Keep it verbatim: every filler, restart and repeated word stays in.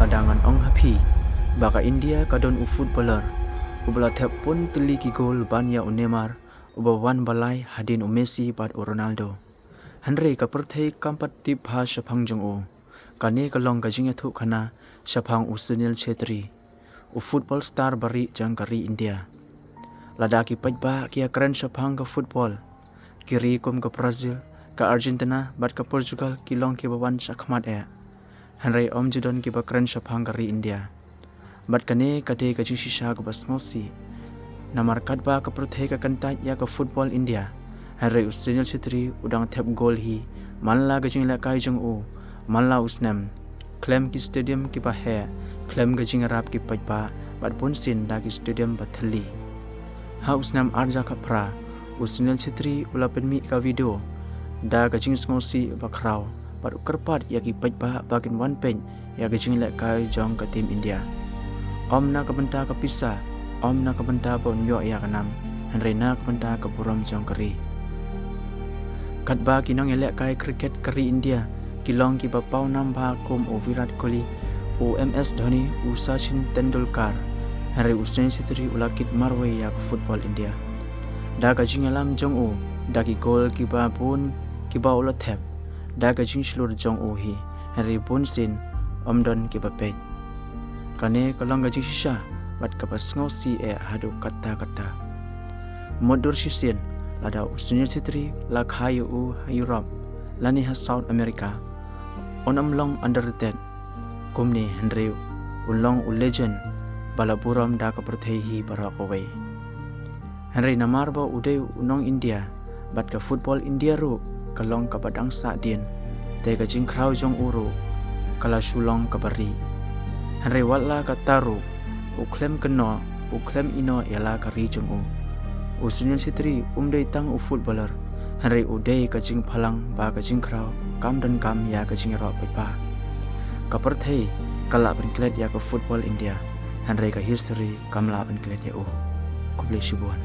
Lada ngan ong ha phi ba ka India ka don u footballer uba la thep bun tylli ki gol ban ïa u Neymar, uba wan ba lai hadien u Messi bad u Ronaldo. Hynrei ka pyrthei kam pat tip bha shaphang jong u. Kane ka long ka jingïathuhkhana shaphang u Sunil Chhetri, u football star barieh jong ka ri India. Lada ki paidbah ki ïakren shaphang ka football, ki ri kum ka Brazil, ka Argentina bad ka Portugal ki long kiba wan shakhmat eh. Hynrei ym ju don kiba kren shaphang ka ri India. Bad kane ka dei ka jingshisha kaba sngewsih. Namar katba ka pyrthei ka kyntait ïa ka football India, hynrei u Sunil Chhetri u dang thep gol hi man la ka jinglehkai jong u, man la u snem, khlem ki stadium kiba heh, khlem ka jingïarap ki paidbah bad bunsien da ki stadium ba thylli. Ha u snem arhajar khatphra, u Sunil Chhetri u la pynmih ka video da ka jingsngewsih bakhraw bad u kyrpad ïa ki paidbah ba kin wan peit ïa ka jinglehkai jong ka team India. Ym na ka bynta ka pisa, ym na ka bynta ba un ïoh ïa ka nam, hynrei na ka bynta ka burom jong ka ri. Katba ki nongïalehkai cricket ka ri India ki long kiba paw nam bha kum u Virat Kohli, u M S Dhoni, u Sachin Tendulkar, hynrei u Sunil Chhetri u la kit marwei ïa ka football India. Da ka jingïalam jong u, da ki gol kiba bun kiba u la thep, da ka jingshlur jong u hi, hynrei bunsien ym don kiba peit. Kane ka long ka jingshisha bad kaba sngewsih eh haduh katta katta. Mutdur shisien, lada u Sunil Chhetri la kha ïa u ha Europe lane ha South America, un ym long underrated kumne, hynrei un long u legend ba la burom da ka pyrthei hi baroh kawei. Hynrei namar ba u dei u nong India bad ka football India ruh ka long kaba dang sahdien, te ka jingkhraw jong u ruh ka la shu long kaba rieh. Hynrei wat la katta ruh, u khlem kynnoh, u khlem ïehnoh ïa la ka ri jong u. U Sunil Chhetri um dei tang u footballer, hynrei u dei ka jingphalang ba ka jingkhraw kam donkam ïa ka jingïaroh paidbah. Ka pyrthei ka lah pynklet ïa ka football India, hynrei ka history kam lah pynklet ïa u. Khublei shibun.